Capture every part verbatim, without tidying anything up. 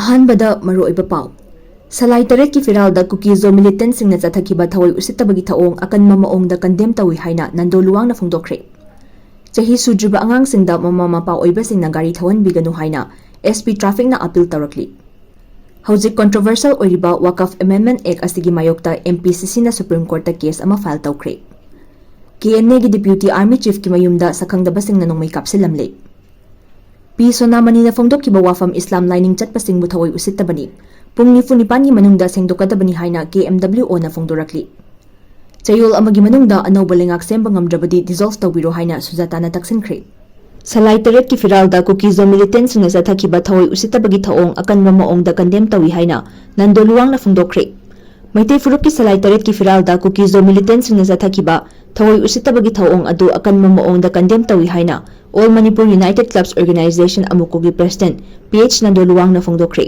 ꯑꯍꯥꯟꯕꯗ ꯃꯔꯨꯑꯣꯏꯕ ꯄꯥꯎ꯫ ꯁꯂꯥꯏ ꯇꯔꯦꯠꯀꯤ ꯐꯤꯔꯥꯜꯗ ꯀꯨꯀꯤ-ꯖꯣ ꯃꯤꯂꯤꯇꯦꯟꯠꯁꯤꯡꯅ ꯆꯠꯊꯈꯤꯕ ꯊꯑꯣꯏ ꯎꯁꯤꯠꯇꯕꯒꯤ ꯊꯧꯑꯣꯡ ꯑꯀꯟꯕ ꯃꯑꯣꯡꯗ ꯀꯟꯗꯦꯝ ꯇꯧꯏ ꯍꯥꯏꯅ ꯅꯟꯗꯣ ꯂꯨꯋꯥꯡꯅ ꯐꯣꯡꯗꯣꯛꯈ꯭ꯔꯦ꯫ ꯆꯍꯤ ꯁꯨꯗ꯭ꯔꯤꯕ ꯑꯉꯥꯡꯁꯤꯡꯗ ꯃꯃꯥ ꯃꯄꯥ ꯑꯣꯏꯕꯁꯤꯡꯅ ꯒꯥꯔꯤ ꯊꯧꯍꯟꯕꯤꯒꯅꯨ ꯍꯥꯏꯅ ꯑꯦꯁ ꯄꯤ ꯇ꯭ꯔꯥꯐꯤꯛꯅ ꯑꯄꯤꯜ ꯇꯧꯔꯛꯂꯤ꯫ ꯍꯧꯖꯤꯛ ꯀꯣꯟꯇ꯭ꯔꯣꯚꯔꯁꯤꯌꯦꯜ ꯑꯣꯏꯔꯤꯕ ꯋꯥꯀꯐ ꯑꯦꯃꯦꯟꯗꯃꯦꯟꯠ ꯑꯦꯛ ꯑꯁꯤꯒꯤ ꯃꯥꯌꯣꯛꯇ ꯑꯦꯝ ꯄꯤ ꯁꯤ ꯁꯤꯅ ꯁꯨꯄ꯭ꯔꯤꯝ ꯀꯣꯔꯠꯇ ꯀꯦꯁ ꯑꯃ ꯐꯥꯏꯜ ꯇꯧꯈ꯭ꯔꯦ꯫ ꯀꯦ ꯑꯦꯟ ꯑꯦꯒꯤ ꯗꯤꯄ꯭ꯌꯨꯇꯤ ꯑꯥꯔꯃꯤ ꯆꯤꯐꯀꯤ ꯃꯌꯨꯝꯗ ꯁꯛꯈꯪꯗꯕꯁꯤꯡꯅ ꯅꯣꯡꯃꯩ ꯀꯥꯞꯁꯤꯜꯂꯝꯂꯦ꯫ ꯄꯤ ꯁꯣꯅꯥꯃꯅꯤꯅ ꯐꯣꯡꯗꯣꯛꯈꯤꯕ ꯋꯥꯐꯝ ꯏꯁꯂꯥꯝ ꯂꯥꯏꯅꯤꯡ ꯆꯠꯄꯁꯤꯡꯕꯨ ꯊꯑꯣꯏ ꯎꯁꯤꯠꯇꯕꯅꯤ꯫ ꯄꯨꯡ ꯅꯤꯐꯨ ꯅꯤꯄꯥꯟꯒꯤ ꯃꯅꯨꯡꯗ ꯁꯦꯡꯗꯣꯛꯀꯗꯕꯅꯤ ꯍꯥꯏꯅ ꯀꯦ ꯑꯦꯝ ꯗꯕ꯭ꯂꯤꯎ ꯑꯣꯅ ꯐꯣꯡꯗꯣꯔꯛꯂꯤ꯫ ꯆꯌꯣꯜ ꯑꯃꯒꯤ ꯃꯅꯨꯡꯗ ꯑꯅꯧꯕ ꯂꯩꯉꯥꯛ ꯁꯦꯝꯕ ꯉꯝꯗ꯭ꯔꯕꯗꯤ ꯗꯤꯖꯣꯜꯚ ꯇꯧꯕꯤꯔꯣ ꯍꯥꯏꯅ ꯁꯨꯖꯥꯇꯥꯅ ꯇꯛꯁꯤꯟꯈ꯭ꯔꯦ꯫ ꯁꯂꯥꯏ ꯇꯔꯦꯠꯀꯤ ꯐꯤꯔꯥꯜꯗ ꯀꯨꯀꯤ-ꯖꯣ ꯃꯤꯂꯤꯇꯦꯟꯠꯁꯤꯡꯅ ꯆꯠꯊꯈꯤꯕ ꯊꯑꯣꯏ ꯎꯁꯤꯠꯇꯕꯒꯤ ꯊꯧꯑꯣꯡ ꯑꯀꯟꯕ ꯃꯑꯣꯡꯗ ꯀꯟꯗꯦꯝ ꯇꯧꯏ ꯍꯥꯏꯅ ꯅꯟꯗꯣ ꯂꯨꯋꯥꯡꯅ ꯐꯣꯡꯗꯣꯛꯈ꯭ꯔꯦ꯫ ꯃꯩꯇꯩ ꯐꯨꯔꯨꯞꯀꯤ ꯁꯂꯥꯏ ꯇꯔꯦꯠꯀꯤ ꯐꯤꯔꯥꯜꯗ ꯀꯨꯀꯤ-ꯖꯣ ꯃꯤꯂꯤꯇꯦꯟꯠꯁꯤꯡꯅ ꯆꯠꯊꯈꯤꯕ ꯊꯑꯣꯏ ꯎꯁꯤꯠꯇꯕꯒꯤ ꯊꯧꯑꯣꯡ ꯑꯗꯨ ꯑꯀꯟꯕ ꯃꯑꯣꯡꯗ ꯀꯟꯗꯦꯝ ꯇꯧꯏ ꯍꯥꯏꯅ all Manipur united clubs organisation, ꯑꯃꯨꯀꯣꯒꯤ ꯄ꯭ꯔꯦꯁꯤꯗꯦꯟꯠ ꯄꯤ ꯑꯩꯆ ꯅꯟꯗꯣ ꯂꯨꯋꯥꯡꯅ ꯐꯣꯡꯗꯣꯛꯈ꯭ꯔꯦ꯫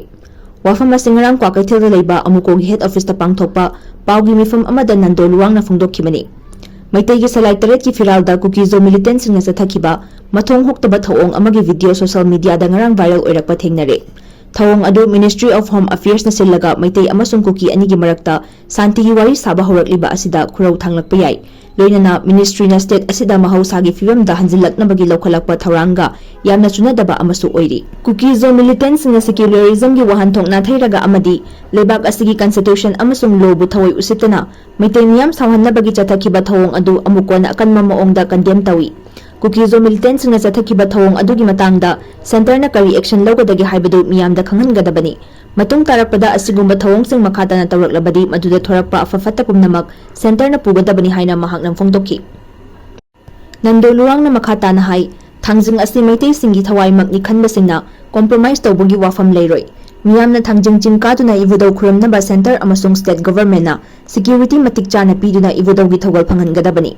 ꯋꯥꯐꯝ ꯑꯁꯤ ꯉꯔꯥꯡ ꯀ꯭ꯋꯥꯀꯩꯊꯦꯜꯗ ꯂꯩꯕ ꯑꯃꯨꯀꯣꯒꯤ ꯍꯦꯗ ꯑꯣꯐꯤꯁꯇ ꯄꯥꯡꯊꯣꯛꯄ ꯄꯥꯎꯒꯤ ꯃꯤꯐꯝ ꯑꯃꯗ ꯅꯟꯗꯣ ꯂꯨꯋꯥꯡꯅ ꯐꯣꯡꯗꯣꯛꯈꯤꯕꯅꯤ꯫ ꯃꯩꯇꯩꯒꯤ ꯁꯂꯥꯏ ꯇꯔꯦꯠꯀꯤ ꯐꯤꯔꯥꯜꯗ ꯀꯨꯀꯤ-ꯖꯣ ꯃꯤꯂꯤꯇꯦꯟꯠꯁꯤꯡꯅ ꯆꯠꯊꯈꯤꯕ ꯃꯊꯣꯡ ꯍꯨꯛꯇꯕ ꯊꯧꯑꯣꯡ ꯑꯃꯒꯤ ꯚꯤꯗꯤꯑꯣ ꯁꯣꯁꯤꯌꯦꯜ ꯃꯤꯗꯤꯌꯥꯗ ꯉꯔꯥꯡ ꯚꯥꯏꯔꯦꯜ ꯑꯣꯏꯔꯛꯄ ꯊꯦꯡꯅꯔꯦ꯫ ꯊꯧꯑꯣꯡ ꯑꯗꯨ ꯃꯤꯅꯤꯁꯇ꯭ꯔꯤ ꯑꯣꯐ ꯍꯣꯝ ꯑꯐꯤꯌꯔꯁꯅ ꯁꯤꯜꯂꯒ ꯃꯩꯇꯩ ꯑꯃꯁꯨꯡ ꯀꯨꯀꯤ ꯑꯅꯤꯒꯤ ꯃꯔꯛꯇ ꯁꯥꯟꯇꯤꯒꯤ ꯋꯥꯔꯤ ꯁꯥꯕ ꯍꯧꯔꯛꯂꯤꯕ ꯑꯁꯤꯗ ꯈꯨꯔꯧ ꯊꯥꯡꯂꯛꯄ ꯌꯥꯏ꯫ ꯂꯣꯏꯅꯅ ꯃꯤꯅꯤꯁꯇ꯭ꯔꯤꯅ ꯁ꯭ꯇꯦꯠ ꯑꯁꯤꯗ ꯃꯍꯧꯁꯥꯒꯤ ꯐꯤꯕꯝꯗ ꯍꯟꯖꯤꯜꯂꯛꯅꯕꯒꯤ ꯂꯧꯈꯠꯂꯛꯄ ꯊꯧꯔꯥꯡꯒ ꯌꯥꯝꯅ ꯆꯨꯅꯗꯕ ꯑꯃꯁꯨ ꯑꯣꯏꯔꯤ꯫ ꯀꯨꯀꯤ-ꯖꯣ ꯃꯤꯂꯤꯇꯦꯟꯠꯁꯤꯡꯅ ꯁꯦꯀ꯭ꯌꯨꯂꯔꯤꯖꯝꯒꯤ ꯋꯥꯍꯟꯊꯣꯛ ꯅꯥꯊꯩꯔꯒ ꯑꯃꯗꯤ ꯂꯩꯕꯥꯛ ꯑꯁꯤꯒꯤ ꯀꯟꯁꯇꯤꯇ꯭ꯌꯨꯁꯟ ꯑꯃꯁꯨꯡ ꯂꯣꯕꯨ ꯊꯑꯣꯏ ꯎꯁꯤꯠꯇꯅ ꯃꯩꯇꯩ ꯃꯤꯌꯥꯝ ꯁꯥꯎꯍꯟꯅꯕꯒꯤ ꯆꯠꯊꯈꯤꯕ ꯊꯧꯑꯣꯡ ꯑꯗꯨ ꯑꯃꯨꯛ ꯀꯣꯟꯅ ꯑꯀꯟꯕ ꯃꯑꯣꯡꯗ ꯀꯟꯗꯦꯝ ꯇꯧꯏ꯫ ꯀꯨꯀꯤ-ꯖꯣ ꯃꯤꯂꯤꯇꯦꯟꯠꯁꯤꯡꯅ ꯆꯠꯊꯈꯤꯕ ꯊꯧꯑꯣꯡ ꯑꯗꯨꯒꯤ ꯃꯇꯥꯡꯗ ꯁꯦꯟꯇꯔꯅ ꯀꯔꯤ ꯑꯦꯛꯁꯟ ꯂꯧꯒꯗꯒꯦ ꯍꯥꯏꯕꯗꯨ ꯃꯤꯌꯥꯝꯗ ꯈꯪꯍꯟꯒꯗꯕꯅꯤ꯫ ꯃꯇꯨꯡ ꯇꯥꯔꯛꯄꯗ ꯑꯁꯤꯒꯨꯝꯕ ꯊꯧꯑꯣꯡꯁꯤꯡ ꯃꯈꯥ ꯇꯥꯅ ꯇꯧꯔꯛꯂꯕꯗꯤ ꯃꯗꯨꯗ ꯊꯣꯔꯛꯄ ꯑꯐ ꯐꯠꯇ ꯄꯨꯝꯅꯃꯛ ꯁꯦꯟꯇꯔꯅ ꯄꯨꯒꯗꯕꯅꯤ ꯍꯥꯏꯅ ꯃꯍꯥꯛꯅ ꯐꯣꯡꯗꯣꯛꯈꯤ꯫ ꯅꯟꯗꯣ ꯂꯨꯋꯥꯡꯅ ꯃꯈꯥ ꯇꯥꯅ ꯍꯥꯏ, ꯊꯥꯡꯖꯤꯡ ꯑꯁꯤ ꯃꯩꯇꯩꯁꯤꯡꯒꯤ ꯊꯋꯥꯏꯃꯛꯅꯤ ꯈꯟꯕꯁꯤꯡꯅ ꯀꯣꯝꯄ꯭ꯔꯣꯃꯥꯏꯖ ꯇꯧꯕꯒꯤ ꯋꯥꯐꯝ ꯂꯩꯔꯣꯏ꯫ ꯃꯤꯌꯥꯝꯅ ꯊꯥꯡꯖꯤꯡ ꯆꯤꯡ ꯀꯥꯗꯨꯅ ꯏꯕꯨꯙꯧ ꯈꯨꯔꯨꯝꯅꯕ ꯁꯦꯟꯇꯔ ꯑꯃꯁꯨꯡ ꯁ꯭ꯇꯦꯠ ꯒꯚꯔꯟꯃꯦꯟꯠꯅ ꯁꯦꯀ꯭ꯌꯨꯔꯤꯇꯤ ꯃꯇꯤꯛ ꯆꯥꯅ ꯄꯤꯗꯨꯅ ꯏꯕꯨꯙꯧꯒꯤ ꯊꯧꯒꯜ ꯐꯪꯍꯟꯒꯗꯕꯅꯤ꯫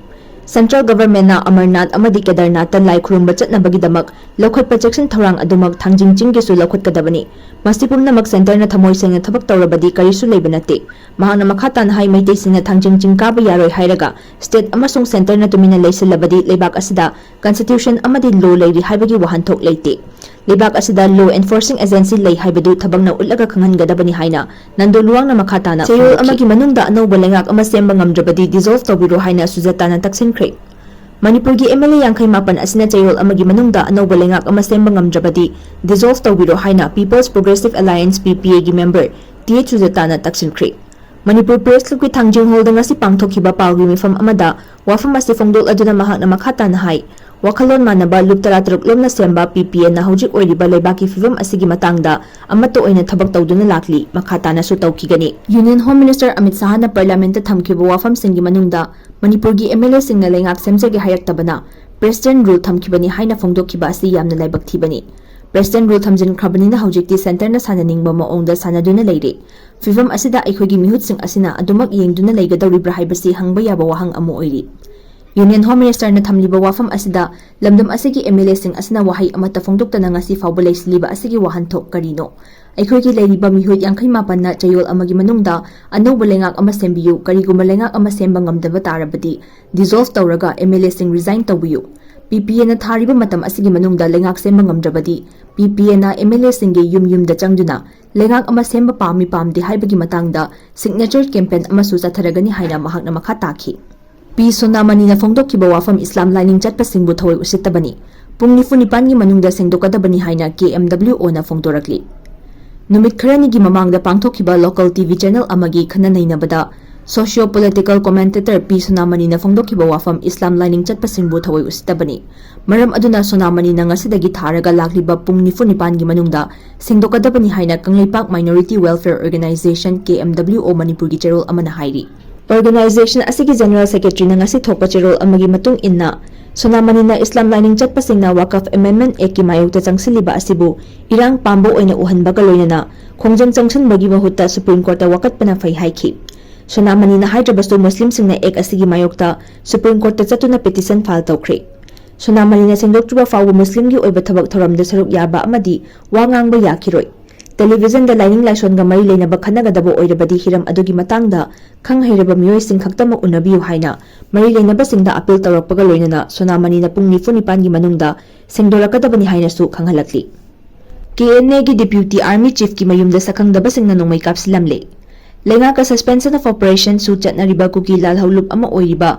ꯁꯦꯟꯇ꯭ꯔꯦꯜ ꯒꯚꯔꯟꯃꯦꯟꯠꯅ ꯑꯃꯔꯅꯥꯊ ꯑꯃꯗꯤ ꯀꯦꯗꯔꯅꯥꯊꯇ ꯂꯥꯏ ꯈꯨꯔꯨꯝꯕ ꯆꯠꯅꯕꯒꯤꯗꯃꯛ ꯂꯧꯈꯠꯄ ꯆꯦꯛꯁꯤꯟ ꯊꯧꯔꯥꯡ ꯑꯗꯨꯃꯛ ꯊꯥꯡꯖꯤꯡ ꯆꯤꯡꯒꯤꯁꯨ ꯂꯧꯈꯠꯀꯗꯕꯅꯤ꯫ ꯃꯁꯤ ꯄꯨꯝꯅꯃꯛ ꯁꯦꯟꯇꯔꯅ ꯊꯃꯣꯏ ꯁꯦꯡꯅ ꯊꯕꯛ ꯇꯧꯔꯕꯗꯤ ꯀꯔꯤꯁꯨ ꯂꯩꯕ ꯅꯠꯇꯦ꯫ ꯃꯍꯥꯛꯅ ꯃꯈꯥ ꯇꯥꯅ ꯍꯥꯏ, ꯃꯩꯇꯩꯁꯤꯡꯅ ꯊꯥꯡꯖꯤꯡ ꯆꯤꯡ ꯀꯥꯕ ꯌꯥꯔꯣꯏ ꯍꯥꯏꯔꯒ ꯁ꯭ꯇꯦꯠ ꯑꯃꯁꯨꯡ ꯁꯦꯟꯇꯔꯅ ꯇꯨꯃꯤꯟꯅ ꯂꯩꯁꯤꯜꯂꯕꯗꯤ ꯂꯩꯕꯥꯛ ꯑꯁꯤꯗ ꯀꯟꯁꯇꯤꯇ꯭ꯌꯨꯁꯟ ꯑꯃꯗꯤ ꯂꯣ ꯂꯩꯔꯤ ꯍꯥꯏꯕꯒꯤ ꯋꯥꯍꯟꯊꯣꯛ ꯂꯩꯇꯦ꯫ ꯂꯩꯕꯥꯛ ꯑꯁꯤꯗ law enforcing agency ꯂꯩ ꯍꯥꯏꯕꯗꯨ ꯊꯕꯛꯅ ꯎꯠꯂꯒ ꯈꯪꯍꯟꯒꯗꯕꯅꯤ ꯍꯥꯏꯅ ꯅꯟꯗꯣ ꯂꯨꯋꯥꯡꯅ ꯃꯈꯥ ꯇꯥꯅ ꯆꯌꯣꯜ ꯐꯣꯡꯗꯣꯛꯈꯤ꯫ ꯑꯃꯒꯤ ꯃꯅꯨꯡꯗ ꯑꯅꯧꯕ ꯂꯩꯉꯥꯛ ꯑꯃ ꯁꯦꯝꯕ ꯉꯝꯗ꯭ꯔꯕꯗꯤ dissolve ꯇꯧꯕꯤꯔꯣ ꯍꯥꯏꯅ ꯁꯨꯖꯥꯇꯥꯅ ꯇꯛꯁꯤꯟꯈ꯭ꯔꯦ꯫ ꯃꯅꯤꯄꯨꯔꯒꯤ MLA ꯌꯥꯡꯈꯩ ꯃꯥꯄꯟ ꯑꯁꯤꯅ ꯆꯌꯣꯜ ꯑꯃꯒꯤ ꯃꯅꯨꯡꯗ ꯑꯅꯧꯕ ꯂꯩꯉꯥꯛ ꯑꯃ ꯁꯦꯝꯕ ꯉꯝꯗ꯭ꯔꯕꯗꯤ dissolve ꯇꯧꯕꯤꯔꯣ ꯍꯥꯏꯅ People's Progressive Alliance, PPA ꯒꯤ member Th ꯁꯨꯖꯥꯇꯥꯅ ꯇꯛꯁꯤꯟꯈ꯭ꯔꯦ꯫ Manipur Press Club ꯀꯤ ꯊꯥꯡꯖꯤꯡ ꯍꯣꯜꯗ ꯉꯁꯤ ꯄꯥꯡꯊꯣꯛꯈꯤꯕ ꯄꯥꯎꯒꯤ ꯃꯤꯐꯝ ꯑꯃꯗ ꯋꯥꯐꯝ ꯑꯁꯤ ꯐꯣꯡꯗꯣꯛꯂꯗꯨꯅ ꯃꯍꯥꯛꯅ ꯃꯈꯥ ꯇꯥꯅ ꯍꯥꯏ, ꯋꯥꯈꯜꯂꯣꯟ ꯃꯥꯟꯅꯕ ꯂꯨꯞ ꯇꯔꯥꯇꯔꯨꯛ ꯂꯣꯝꯅ ꯁꯦꯝꯕ PPA ꯅ ꯍꯧꯖꯤꯛ ꯑꯣꯏꯔꯤꯕ ꯂꯩꯕꯥꯛꯀꯤ ꯐꯤꯕꯝ ꯑꯁꯤꯒꯤ ꯃꯇꯥꯡꯗ ꯑꯃꯠꯇ ꯑꯣꯏꯅ ꯊꯕꯛ ꯇꯧꯗꯨꯅ ꯂꯥꯛꯂꯤ, ꯃꯈꯥ ꯇꯥꯅꯁꯨ ꯇꯧꯈꯤꯒꯅꯤ꯫ Union Home Minister Amit ꯁꯥꯍꯅ Parliament ꯇ ꯊꯝꯈꯤꯕ ꯋꯥꯐꯝꯁꯤꯡꯒꯤ ꯃꯅꯨꯡꯗ ꯃꯅꯤꯄꯨꯔꯒꯤ MLA ꯁꯤꯡꯅ ꯂꯩꯉꯥꯛ ꯁꯦꯝꯖꯒꯦ ꯍꯥꯏꯔꯛꯇꯕꯅ President Rule ꯊꯝꯈꯤꯕꯅꯤ ꯍꯥꯏꯅ ꯐꯣꯡꯗꯣꯛꯈꯤꯕ ꯑꯁꯤ ꯌꯥꯝꯅ ꯂꯥꯏꯕꯛ ꯊꯤꯕꯅꯤ꯫ President Rule ꯊꯝꯖꯤꯟꯈ꯭ꯔꯕꯅꯤꯅ ꯍꯧꯖꯤꯛꯇꯤ Centre ꯅ ꯁꯥꯟꯅꯅꯤꯡꯕ ꯃꯑꯣꯡꯗ ꯁꯥꯟꯅꯗꯨꯅ ꯂꯩꯔꯦ꯫ ꯐꯤꯕꯝ ꯑꯁꯤꯗ ꯑꯩꯈꯣꯏꯒꯤ ꯃꯤꯍꯨꯠꯁꯤꯡ ꯑꯁꯤꯅ ꯑꯗꯨꯃꯛ ꯌꯦꯡꯗꯨꯅ ꯂꯩꯒꯗꯧꯔꯤꯕ꯭ꯔꯥ ꯍꯥꯏꯕꯁꯤ ꯍꯪꯕ ꯌꯥꯕ ꯋꯥꯍꯪ ꯑꯃ ꯑꯣꯏꯔꯤ꯫ Union Home Minister ꯅ ꯊꯝꯂꯤꯕ ꯋꯥꯐꯝ ꯑꯁꯤꯗ ꯂꯝꯗꯝ ꯑꯁꯤꯒꯤ MLA ꯁꯤꯡ ꯑꯁꯤꯅ ꯋꯥꯍꯩ ꯑꯃꯠꯇ ꯐꯣꯡꯗꯣꯛꯇꯅ ꯉꯁꯤ ꯐꯥꯎꯕ ꯂꯩꯁꯤꯜꯂꯤꯕ ꯑꯁꯤꯒꯤ ꯋꯥꯍꯟꯊꯣꯛ ꯀꯔꯤꯅꯣ? ꯑꯩꯈꯣꯏꯒꯤ ꯂꯩꯔꯤꯕ ꯃꯤꯍꯨꯠ ꯌꯥꯡꯈꯩ ꯃꯥꯄꯟꯅ ꯆꯌꯣꯜ ꯑꯃꯒꯤ ꯃꯅꯨꯡꯗ ꯑꯅꯧꯕ ꯂꯩꯉꯥꯛ ꯑꯃ ꯁꯦꯝꯕꯤꯌꯨ, ꯀꯔꯤꯒꯨꯝꯕ ꯂꯩꯉꯥꯛ ꯑꯃ ꯁꯦꯝꯕ ꯉꯝꯗꯕ ꯇꯥꯔꯕꯗꯤ dissolve ꯇꯧꯔꯒ MLA ꯁꯤꯡ resign ꯇꯧꯕꯤꯌꯨ꯫ PPA ꯅ ꯊꯥꯔꯤꯕ ꯃꯇꯝ ꯑꯁꯤꯒꯤ ꯃꯅꯨꯡꯗ ꯂꯩꯉꯥꯛ ꯁꯦꯝꯕ ꯉꯝꯗ꯭ꯔꯕꯗꯤ PPA ꯅ MLA ꯁꯤꯡꯒꯤ ꯌꯨꯝ ꯌꯨꯝꯗ ꯆꯪꯗꯨꯅ ꯂꯩꯉꯥꯛ ꯑꯃ ꯁꯦꯝꯕ ꯄꯥꯝꯃꯤ ꯄꯥꯝꯗꯦ ꯍꯥꯏꯕꯒꯤ ꯃꯇꯥꯡꯗ signature campaign ꯑꯃꯁꯨ ꯆꯠꯊꯔꯒꯅꯤ ꯍꯥꯏꯅ ꯃꯍꯥꯛꯅ ꯃꯈꯥ ꯇꯥꯈꯤ꯫ ꯄꯤ ꯁꯣꯅꯥꯃꯅꯤꯅ ꯐꯣꯡꯗꯣꯛꯈꯤꯕ ꯋꯥꯐꯝ ꯏꯁꯂꯥꯝ ꯂꯥꯏꯅꯤꯡ ꯆꯠꯄꯁꯤꯡꯕꯨ ꯊꯑꯣꯏ ꯎꯁꯤꯠꯇꯕꯅꯤ꯫ ꯄꯨꯡ ꯅꯤꯐꯨ ꯅꯤꯄꯥꯟꯒꯤ ꯃꯅꯨꯡꯗ ꯁꯦꯡꯗꯣꯛꯀꯗꯕꯅꯤ ꯍꯥꯏꯅ KMWO ꯅ ꯐꯣꯡꯗꯣꯔꯛꯂꯤ꯫ ꯅꯨꯃꯤꯠ ꯈꯔꯅꯤꯒꯤ ꯃꯃꯥꯡꯗ ꯄꯥꯡꯊꯣꯛꯈꯤꯕ local TV channel ꯑꯃꯒꯤ ꯈꯟꯅ ꯅꯩꯅꯕꯗ socio political commentator ꯄꯤ ꯁꯣꯅꯥꯃꯅꯤꯅ ꯐꯣꯡꯗꯣꯛꯈꯤꯕ ꯋꯥꯐꯝ ꯏꯁꯂꯥꯝ ꯂꯥꯏꯅꯤꯡ ꯆꯠꯄꯁꯤꯡꯕꯨ ꯊꯑꯣꯏ ꯎꯁꯤꯠꯇꯕꯅꯤ꯫ ꯃꯔꯝ ꯑꯗꯨꯅ ꯁꯣꯅꯥꯃꯅꯤꯅ ꯉꯁꯤꯗꯒꯤ ꯊꯥꯔꯒ ꯂꯥꯛꯂꯤꯕ ꯄꯨꯡ ꯅꯤꯐꯨ ꯅꯤꯄꯥꯟꯒꯤ ꯃꯅꯨꯡꯗ ꯁꯦꯡꯗꯣꯛꯀꯗꯕꯅꯤ ꯍꯥꯏꯅ Kangleipak Minority Welfare Organization, KMWO, ꯃꯅꯤꯄꯨꯔꯒꯤ ꯆꯦꯔꯣꯜ ꯑꯃꯅ ꯍꯥꯏꯔꯤ꯫ Organization ꯑꯁꯤꯒꯤ General Secretary ꯅ ꯉꯁꯤ ꯊꯣꯛꯄ ꯆꯦꯔꯣꯜ ꯑꯃꯒꯤ ꯃꯇꯨꯡ ꯏꯟꯅ, ꯁꯣꯅꯥꯃꯅꯤꯅ ꯏꯁꯂꯥꯝ ꯂꯥꯏꯅꯤꯡ ꯆꯠꯄꯁꯤꯡꯅ Waqf Amendment Act ꯀꯤ ꯃꯥꯌꯣꯛꯇ ꯆꯪꯁꯤꯜꯂꯤꯕ ꯑꯁꯤꯕꯨ ꯏꯔꯥꯡ ꯄꯥꯝꯕ ꯑꯣꯏꯅ ꯎꯍꯟꯕꯒ ꯂꯣꯏꯅꯅ ꯈꯣꯡꯖꯪ ꯆꯪꯁꯤꯟꯕꯒꯤ ꯃꯍꯨꯠꯇ Supreme Court ꯇ ꯋꯥꯀꯠꯄꯅ ꯐꯩ ꯍꯥꯏꯈꯤ꯫ ꯁꯣꯅꯥꯃꯅꯤꯅ ꯍꯥꯏꯗ꯭ꯔꯕꯁꯨ ꯃꯨꯁꯂꯤꯝꯁꯤꯡꯅ Act ꯑꯁꯤꯒꯤ ꯃꯥꯌꯣꯛꯇ Supreme Court ꯇ ꯆꯠꯇꯨꯅ petition file ꯇꯧꯈ꯭ꯔꯦ꯫ ꯁꯣꯅꯥꯃꯅꯤꯅ ꯁꯦꯡꯗꯣꯛꯇ꯭ꯔꯤꯕ ꯐꯥꯎꯕ ꯃꯨꯁꯂꯤꯝꯒꯤ ꯑꯣꯏꯕ ꯊꯕꯛ ꯊꯧꯔꯝꯗ ꯁꯔꯨꯛ ꯌꯥꯕ ꯑꯃꯗꯤ ꯋꯥ ꯉꯥꯡꯕ ꯌꯥꯈꯤꯔꯣꯏ꯫ Television ꯗ ꯂꯥꯏꯅꯤꯡ ꯂꯥꯏꯁꯣꯟꯒ ꯃꯔꯤ ꯂꯩꯅꯕ ꯈꯟꯅꯒꯗꯕ ꯑꯣꯏꯔꯕꯗꯤ ꯍꯤꯔꯝ ꯑꯗꯨꯒꯤ ꯃꯇꯥꯡꯗ ꯈꯪ ꯍꯩꯔꯕ ꯃꯤꯑꯣꯏꯁꯤꯡ ꯈꯛꯇꯃꯛ ꯎꯅꯕꯤꯌꯨ ꯍꯥꯏꯅ ꯃꯔꯤ ꯂꯩꯅꯕꯁꯤꯡꯗ appeal ꯇꯧꯔꯛꯄꯒ ꯂꯣꯏꯅꯅ ꯁꯣꯅꯥꯃꯅꯤꯅ ꯄꯨꯡ ꯅꯤꯐꯨ ꯅꯤꯄꯥꯟꯒꯤ ꯃꯅꯨꯡꯗ ꯁꯦꯡꯗꯣꯔꯛꯀꯗꯕꯅꯤ ꯍꯥꯏꯅꯁꯨ ꯈꯪꯍꯜꯂꯛꯂꯤ꯫ ꯀꯦ ꯑꯦꯟ ꯑꯦꯒꯤ Deputy Army Chiefꯀꯤ ꯃꯌꯨꯝꯗ ꯁꯛꯈꯪꯗꯕꯁꯤꯡꯅ ꯅꯣꯡꯃꯩ ꯀꯥꯞꯁꯤꯜꯂꯝꯂꯦ꯫ ꯂꯩꯉꯥꯛꯀ Suspension of Operation ꯁꯨ ꯆꯠꯅꯔꯤꯕ ꯀꯨꯀꯤ ꯂꯥꯜꯍꯧꯂꯨꯞ ꯑꯃ ꯑꯣꯏꯔꯤꯕ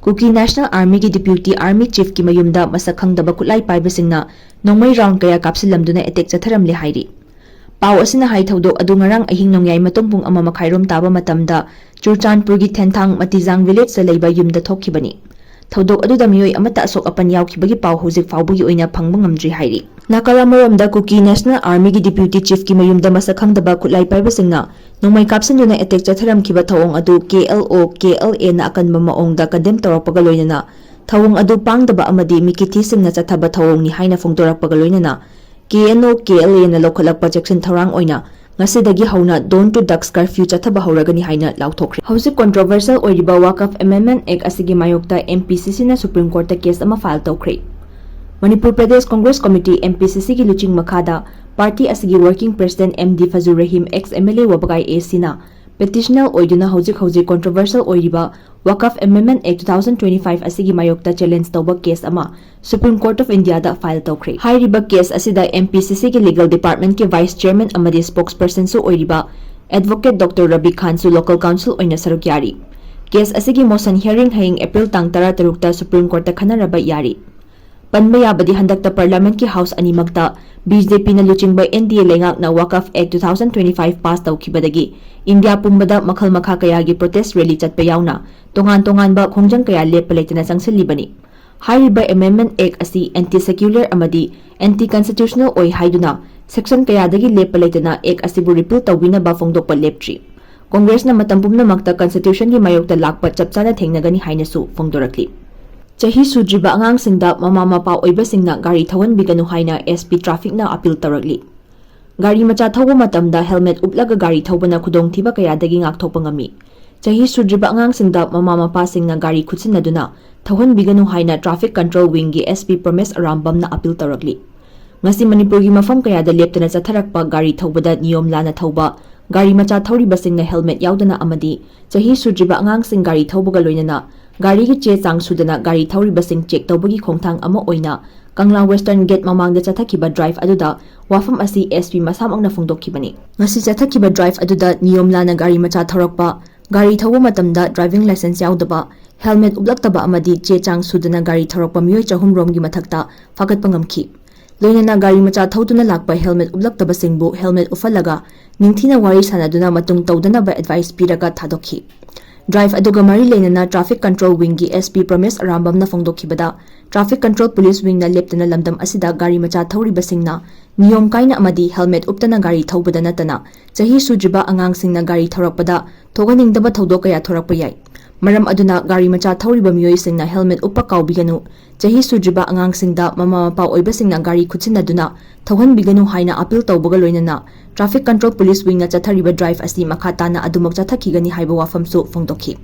ꯀꯨꯀꯤ National Armyꯒꯤ Deputy Army Chiefꯀꯤ ꯃꯌꯨꯝꯗ ꯃꯁꯛ ꯈꯪꯗꯕ ꯈꯨꯠꯂꯥꯏ ꯄꯥꯏꯕꯁꯤꯡꯅ ꯅꯣꯡꯃꯩ round ꯀꯌꯥ ꯀꯥꯞꯁꯤꯜꯂꯝꯗꯨꯅ attack ꯆꯠꯊꯔꯝꯂꯦ ꯍꯥꯏꯔꯤ꯫ ꯄꯥꯎ ꯑꯁꯤꯅ ꯍꯥꯏ, ꯊꯧꯗꯣꯛ ꯑꯗꯨ ꯉꯔꯥꯡ ꯑꯍꯤꯡ ꯅꯣꯡꯌꯥꯏ ꯃꯇꯨꯡ ꯄꯨꯡ ꯑꯃ ꯃꯈꯥꯏꯔꯣꯝ ꯇꯥꯕ ꯃꯇꯝꯗ ꯆꯨꯔꯆꯥꯟꯄꯨꯔꯒꯤ ꯊꯦꯟꯊꯥꯡ ꯃꯇꯤꯖꯥꯡ villageꯇ ꯂꯩꯕ ꯌꯨꯝꯗ ꯊꯣꯛꯈꯤꯕꯅꯤ꯫ ꯊꯧꯗꯣꯛ ꯑꯗꯨꯗ ꯃꯤꯑꯣꯏ ꯑꯃꯠꯇ ꯑꯁꯣꯛ ꯑꯄꯟ ꯌꯥꯎꯈꯤꯕꯒꯤ ꯄꯥꯎ ꯍꯧꯖꯤꯛ ꯐꯥꯎꯕꯒꯤ ꯑꯣꯏꯅ ꯐꯪꯕ ꯉꯝꯗ꯭ꯔꯤ ꯍꯥꯏꯔꯤ꯫ ꯅꯥꯀꯜ ꯑꯃꯔꯣꯝꯗ, ꯀꯨꯀꯤ National Armyꯒꯤ Deputy Chiefꯀꯤ ꯃꯌꯨꯝꯗ ꯃꯁꯛ ꯈꯪꯗꯕ ꯈꯨꯠꯂꯥꯏ ꯄꯥꯏꯕꯁꯤꯡꯅ ꯅꯣꯡꯃꯩ ꯀꯥꯞꯁꯤꯟꯗꯨꯅ attack ꯆꯠꯊꯔꯝꯈꯤꯕ ꯊꯧꯑꯣꯡ ꯑꯗꯨ ꯀꯦ ꯑꯦꯜ ꯑꯣ, ꯀꯦ ꯑꯦꯜ ꯑꯦꯅ ꯑꯀꯟꯕ ꯃꯑꯣꯡꯗ condemn ꯇꯧꯔꯛꯄꯒ ꯂꯣꯏꯅꯅ ꯊꯧꯑꯣꯡ ꯑꯗꯨ ꯄꯥꯡꯗꯕ ꯑꯃꯗꯤ ꯃꯤꯀꯤꯊꯤꯁꯤꯡꯅ ꯆꯠꯊꯕ ꯊꯧꯑꯣꯡꯅꯤ ꯍꯥꯏꯅ ꯐꯣꯡꯗꯣꯔꯛꯄꯒ ꯂꯣꯏꯅꯅ ꯀꯦ ꯑꯦꯟ ꯑꯣ, ꯀꯦ ꯑꯦꯜ ꯑꯦꯅ ꯂꯧꯈꯠꯂꯛꯄ ꯆꯦꯛꯁꯤꯟ ꯊꯧꯔꯥꯡ ꯑꯣꯏꯅ ꯉꯁꯤꯗꯒꯤ ꯍꯧꯅ Dawn to Dusk Curfew ꯆꯠꯊꯕ ꯍꯧꯔꯒꯅꯤ ꯍꯥꯏꯅ ꯂꯥꯎꯊꯣꯛꯈ꯭ꯔꯦ꯫ ꯍꯧꯖꯤꯛ controversial ꯑꯣꯏꯔꯤꯕ Waqf Amendment Act ꯑꯁꯤꯒꯤ ꯃꯥꯌꯣꯛꯇ M P C C ꯅ Supreme Courtꯇ case ꯑꯃ file ꯇꯧꯈ꯭ꯔꯦ꯫ Manipur Pradesh Congress committee, M P C Cꯒꯤ ꯂꯨꯆꯤꯡ ꯃꯈꯥꯗ party ꯑꯁꯤꯒꯤ working president M D ꯐꯖꯨꯔ Rahim, ex M L A ꯋꯥꯕꯒꯥꯏ A Cꯅ petitioner ꯑꯣꯏꯗꯨꯅ ꯍꯧꯖꯤꯛ ꯍꯧꯖꯤꯛ controversial ꯑꯣꯏꯔꯤꯕ Waqf Amendment Act two thousand twenty-five ꯑꯁꯤꯒꯤ ꯃꯥꯌꯣꯛꯇ challenge ꯇꯧꯕ case ꯑꯃ Supreme Court of Indiaꯗ file ꯇꯧꯈ꯭ꯔꯦ꯫ ꯍꯥꯏꯔꯤꯕ case ꯑꯁꯤꯗ M P C Cꯒꯤ legal departmentꯀꯤ vice chairman ꯑꯃꯗꯤ spokespersonꯁꯨ ꯑꯣꯏꯔꯤꯕ advocate Doctor Ravi ꯈꯥꯟꯁꯨ local counsel ꯑꯣꯏꯅ ꯁꯔꯨꯛ ꯌꯥꯔꯤ꯫ Case ꯑꯁꯤꯒꯤ motion hearing ꯍꯌꯦꯡ April ꯇꯥꯡ ꯇꯔꯥꯇꯔꯨꯛꯇ Supreme Courtꯇ ꯈꯟꯅꯔꯕ ꯌꯥꯔꯤ꯫ ꯄꯟꯕ ꯌꯥꯕꯗꯤ, ꯍꯟꯗꯛꯇ parliamentꯀꯤ house ꯑꯅꯤꯃꯛꯇ B J Pꯅ ꯂꯨꯆꯤꯡꯕ N D A ꯂꯩꯉꯥꯛꯅ Waqf Act two thousand twenty-five pass ꯇꯧꯈꯤꯕꯗꯒꯤ India ꯄꯨꯝꯕꯗ ꯃꯈꯜ ꯃꯈꯥ ꯀꯌꯥꯒꯤ protest rally ꯆꯠꯄ ꯌꯥꯎꯅ ꯇꯣꯉꯥꯟ ꯇꯣꯉꯥꯟꯕ ꯈꯣꯡꯖꯪ ꯀꯌꯥ ꯂꯦꯞꯄ ꯂꯩꯇꯅ ꯆꯪꯁꯤꯜꯂꯤꯕꯅꯤ꯫ ꯍꯥꯏꯔꯤꯕ Amendment Act ꯑꯁꯤ anti secular ꯑꯃꯗꯤ anti constitutional ꯑꯣꯏ ꯍꯥꯏꯗꯨꯅ section ꯀꯌꯥꯗꯒꯤ ꯂꯦꯞꯄ ꯂꯩꯇꯅ Act ꯑꯁꯤꯕꯨ repeal ꯇꯧꯕꯤꯅꯕ ꯐꯣꯡꯗꯣꯛꯄ ꯂꯦꯞꯇ꯭ꯔꯤ꯫ ꯀꯣꯡꯒ꯭ꯔꯦꯁꯅ ꯃꯇꯝ ꯄꯨꯝꯅꯃꯛꯇ constitutionꯒꯤ ꯃꯥꯌꯣꯛꯇ ꯂꯥꯛꯄ ꯆꯞ ꯆꯥꯅ ꯊꯦꯡꯅꯒꯅꯤ ꯍꯥꯏꯅꯁꯨ ꯐꯣꯡꯗꯣꯔꯛꯂꯤ꯫ ꯆꯍꯤ ꯁꯨꯗ꯭ꯔꯤꯕ ꯑꯉꯥꯡꯁꯤꯡꯗ ꯃꯃꯥ ꯃꯄꯥ ꯑꯣꯏꯕꯁꯤꯡꯅ ꯒꯥꯔꯤ ꯊꯧꯍꯟꯕꯤꯒꯅꯨ ꯍꯥꯏꯅ S P trafficꯅ appeal ꯇꯧꯔꯛꯂꯤ꯫ ꯒꯥꯔꯤ ꯃꯆꯥ ꯊꯧꯕ ꯃꯇꯝꯗ helmet ꯎꯞꯂꯒ ꯒꯥꯔꯤ ꯊꯧꯕꯅ ꯈꯨꯗꯣꯡꯊꯤꯕ ꯀꯌꯥꯗꯒꯤ ꯉꯥꯛꯊꯣꯛꯄ ꯉꯝꯃꯤ꯫ ꯆꯍꯤ ꯁꯨꯗ꯭ꯔꯤꯕ ꯑꯉꯥꯡꯁꯤꯡꯗ ꯃꯃꯥ ꯃꯄꯥꯁꯤꯡꯅ ꯒꯥꯔꯤ ꯈꯨꯠꯁꯤꯟꯅꯗꯨꯅ ꯊꯧꯍꯟꯕꯤꯒꯅꯨ ꯍꯥꯏꯅ Traffic Control Wingꯒꯤ S P ꯄ꯭ꯔꯃꯦꯁ ꯑꯔꯥꯝꯕꯝꯅ appeal ꯇꯧꯔꯛꯂꯤ꯫ ꯉꯁꯤ ꯃꯅꯤꯄꯨꯔꯒꯤ ꯃꯐꯝ ꯀꯌꯥꯗ ꯂꯦꯞꯇꯅ ꯆꯠꯊꯔꯛꯄ ꯒꯥꯔꯤ ꯊꯧꯕꯗ ꯅꯤꯌꯣꯝ ꯂꯥꯟꯅ ꯊꯧꯕ, ꯒꯥꯔꯤ ꯃꯆꯥ ꯊꯧꯔꯤꯕꯁꯤꯡꯅ helmet ꯌꯥꯎꯗꯅ ꯑꯃꯗꯤ ꯆꯍꯤ ꯁꯨꯗ꯭ꯔꯤꯕ ꯑꯉꯥꯡꯁꯤꯡ ꯒꯥꯔꯤ ꯊꯧꯕꯒ ꯂꯣꯏꯅꯅ ꯒꯥꯔꯤꯒꯤ ꯆꯦ ꯆꯥꯡ ꯁꯨꯗꯅ ꯒꯥꯔꯤ ꯊꯧꯔꯤꯕꯁꯤꯡ check ꯇꯧꯕꯒꯤ ꯈꯣꯡꯊꯥꯡ ꯑꯃ ꯑꯣꯏꯅ ꯀꯪꯂꯥ Western Gate ꯃꯃꯥꯡꯗ ꯆꯠꯊꯈꯤꯕ drive ꯑꯗꯨꯗ ꯋꯥꯐꯝ ꯑꯁꯤ ꯑꯦꯁ ꯄꯤ ꯃꯁꯥꯃꯛꯅ ꯐꯣꯡꯗꯣꯛꯈꯤꯕꯅꯤ꯫ ꯉꯁꯤ ꯆꯠꯊꯈꯤꯕ ꯗ꯭ꯔꯥꯏꯚ ꯑꯗꯨꯗ ꯅꯤꯌꯣꯝ ꯂꯥꯟꯅ ꯒꯥꯔꯤ ꯃꯆꯥ ꯊꯧꯔꯛꯄ, ꯒꯥꯔꯤ ꯊꯧꯕ ꯃꯇꯝꯗ ꯗ꯭ꯔꯥꯏꯚꯤꯡ ꯂꯥꯏꯁꯦꯟꯁ ꯌꯥꯎꯗꯕ, ꯍꯦꯜꯃꯦꯠ ꯎꯞꯂꯛꯇꯕ ꯑꯃꯗꯤ ꯆꯦ ꯆꯥꯡ ꯁꯨꯗꯅ ꯒꯥꯔꯤ ꯊꯧꯔꯛꯄ ꯃꯤꯑꯣꯏ ꯆꯍꯨꯝ ꯔꯣꯝꯒꯤ ꯃꯊꯛꯇ ꯐꯥꯒꯠꯄ ꯉꯝꯈꯤ꯫ ꯂꯣꯏꯅꯅ ꯒꯥꯔꯤ ꯃꯆꯥ ꯊꯧꯗꯨꯅ ꯂꯥꯛꯄ ꯍꯦꯜꯃꯦꯠ ꯎꯞꯂꯛꯇꯕꯁꯤꯡꯕꯨ ꯍꯦꯜꯃꯦꯠ ꯎꯞꯍꯜꯂꯒ ꯅꯤꯡꯊꯤꯅ ꯋꯥꯔꯤ ꯁꯥꯟꯅꯗꯨꯅ ꯃꯇꯨꯡ ꯇꯧꯗꯅꯕ ꯑꯦꯗꯚꯥꯏꯁ ꯄꯤꯔꯒ ꯊꯥꯗꯣꯛꯈꯤ꯫ ꯗ꯭ꯔꯥꯏꯚ ꯑꯗꯨꯒ ꯃꯔꯤ ꯂꯩꯅꯅ ꯇ꯭ꯔꯥꯐꯤꯛ ꯀꯟꯇ꯭ꯔꯣꯜ ꯋꯤꯡꯒꯤ ꯑꯦꯁ ꯄꯤ ꯄ꯭ꯔꯃꯦꯁ ꯑꯔꯥꯝꯕꯝꯅ ꯐꯣꯡꯗꯣꯛꯈꯤꯕꯗ, ꯇ꯭ꯔꯥꯐꯤꯛ ꯀꯟꯇ꯭ꯔꯣꯜ ꯄꯨꯂꯤꯁ ꯋꯤꯡꯅ ꯂꯦꯞꯇꯅ ꯂꯝꯗꯝ ꯑꯁꯤꯗ ꯒꯥꯔꯤ ꯃꯆꯥ ꯊꯧꯔꯤꯕꯁꯤꯡꯅ ꯅꯤꯌꯣꯝ ꯀꯥꯏꯅ ꯑꯃꯗꯤ ꯍꯦꯜꯃꯦꯠ ꯎꯞꯇꯅ ꯒꯥꯔꯤ ꯊꯧꯕꯗ ꯅꯠꯇꯅ ꯆꯍꯤ ꯁꯨꯗ꯭ꯔꯤꯕ ꯑꯉꯥꯡꯁꯤꯡꯅ ꯒꯥꯔꯤ ꯊꯧꯔꯛꯄꯗ ꯊꯣꯛꯍꯟꯅꯤꯡꯗꯕ ꯊꯧꯗꯣꯛ ꯀꯌꯥ ꯊꯣꯔꯛꯄ ꯌꯥꯏ꯫ ꯃꯔꯝ ꯑꯗꯨꯅ ꯒꯥꯔꯤ ꯃꯆꯥ ꯊꯧꯔꯤꯕ ꯃꯤꯑꯣꯏꯁꯤꯡꯅ ꯍꯦꯜꯃꯦꯠ ꯎꯞꯄ ꯀꯥꯎꯕꯤꯒꯅꯨ, ꯆꯍꯤ ꯁꯨꯗ꯭ꯔꯤꯕ ꯑꯉꯥꯡꯁꯤꯡꯗ ꯃꯃꯥ ꯃꯄꯥ ꯑꯣꯏꯕꯁꯤꯡꯅ ꯒꯥꯔꯤ ꯈꯨꯠꯁꯤꯟꯅꯗꯨꯅ ꯊꯧꯍꯟꯕꯤꯒꯅꯨ ꯍꯥꯏꯅ ꯑꯄꯤꯜ ꯇꯧꯕꯒ ꯂꯣꯏꯅꯅ ꯇ꯭ꯔꯥꯐꯤꯛ ꯀꯟꯇ꯭ꯔꯣꯜ ꯄꯨꯂꯤꯁ ꯋꯤꯡꯅ ꯆꯠꯊꯔꯤꯕ ꯗ꯭ꯔꯥꯏꯚ ꯑꯁꯤ ꯃꯈꯥ ꯇꯥꯅ ꯑꯗꯨꯃꯛ ꯆꯠꯊꯈꯤꯒꯅꯤ ꯍꯥꯏꯕ ꯋꯥꯐꯝꯁꯨ ꯐꯣꯡꯗꯣꯛꯈꯤ꯫